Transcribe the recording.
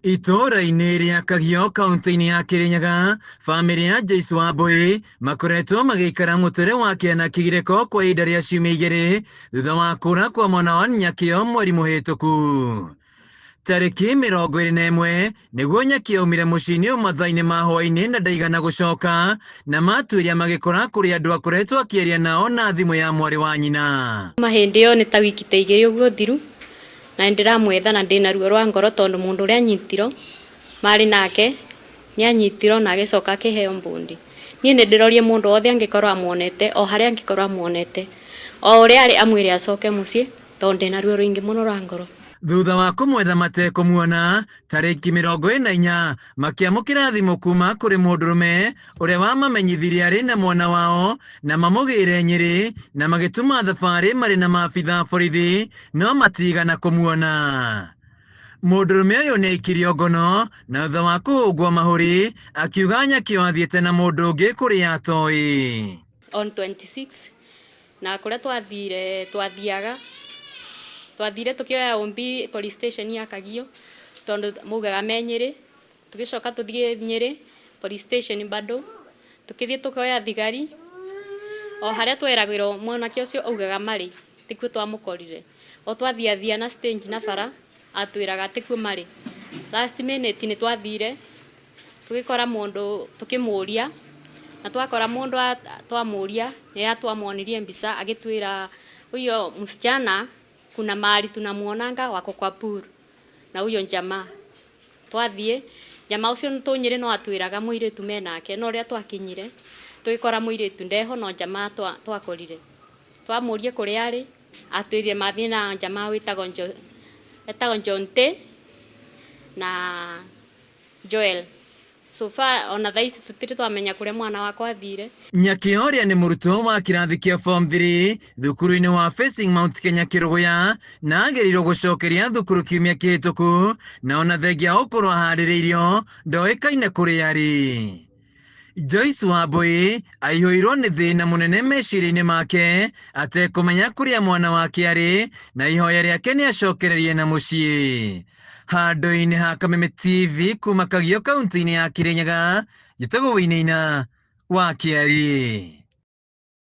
Itũũra-inĩ rĩa Kagio kaunti-inĩ ya Kirinyaga, bamĩrĩ ya Joyce Wambui makoretwo magĩikara mũtũrĩre wa kĩana kĩgirĩko kwa ihinda rĩa ciumia igĩrĩ thutha wa kũra kwa mwana wa Nyakĩo mweri mũhĩtũku. Tarĩki 21 nĩguo Nyakĩo aumire mũciĩ-inĩ ũyũ mathaa-inĩ ma hwaĩ-inĩ na ndaigana gũcoka, na matuĩria magĩkora kũrĩ andũ akoretwo akĩaria nao na thimũ ya mwarĩ wa nyina. Kuma hĩndĩ ĩyo nĩ ta wiki ta igĩrĩ ũguo thiru na nĩndĩramwetha na ndĩna ruo rwa ngoro tondũ mũndũ ũrĩa anyitirwo marĩ nake nĩ anyitirwo na agĩcoka akĩheo mbũndi. Niĩ nĩ ndĩroria mũndũ wothe angĩkorwo amuonete o harĩa angĩkorwo amuonete o ũrĩa arĩ amwĩre acoke mũciĩ tondũ ndĩna ruo rũingĩ mũno rwa ngoro. Thutha wa kũmwetha matekũmuona, tarĩki 44 makĩamũkĩra thimũ kuma kũrĩ mũndũrũme ũrĩa wamamenyithirie arĩ na mwana wao na mamũgĩre Nyĩrĩ na magĩtuma thabarĩ marĩ na maabitha a borithi no matigana kũmuona. Mũndũrũme ũyũ nĩ aikirio ngono na thutha wa kũhũngwo mahũri akiuga Nyakĩo athiĩte na mũndũ ũngĩ kũrĩa atoĩ. On 26 na kũrĩa twathire twathiaga twathire tukĩoya ũmbi police station ya Kagio tondũ maugaga me Nyĩrĩ, tũgĩcoka tũthiĩ Nyĩrĩ police station bado tukĩthiĩ tukoya thigari o harĩa tweragĩrwo mwanake ũcio augaga marĩ tikuo twamũkorire, o twathiathia na stage na bara atwĩraga tikuo marĩ. Last minute nĩ twathire tũgĩkora mũndũ tũkĩmũria na twakora mũndũ twamũria nĩ atwamuonirie mbica agĩtwĩra huyo msichana kuna mahali tunamuonanga wako kwa pool na huyo jamaa. Twathiĩ jamaa ũcio tũnyĩrĩ no atwĩraga mũirĩtu menake, no rĩrĩa twakinyire tũgĩkora mũirĩtu ndeho no jamaa twakorire. Twamũria kũrĩa arĩ atwĩrire mathiĩ na jamaa wĩtagwo etagwo Jonte na Joel. So far ona thaa ici tũtirĩ twamenya kũrĩa mwana wakwa athire. Nyakĩo ũrĩa nĩ mũrutwo wa kĩrathi kĩa form 3 thukuru-inĩ wa Facing Mount Kenya Kĩrũgũya na agĩrĩirwo gũcokeria thukuru kiumia kĩhĩtũku, na ona thengia gũkorwo aharĩrĩirio ndoĩkaine kũrĩa arĩ. Joyce Wambui aihũirwo nĩ thĩna mũnene meciria-inĩ make atekũmenya kũrĩa mwana wake arĩ, na ihoya rĩake nĩ acokererie na mũciĩ. Handũ-inĩ ha Kameme TV kuma Kagio kaunti-inĩ ya Kirinyaga, njĩtagwo Wainaina wa Kĩari.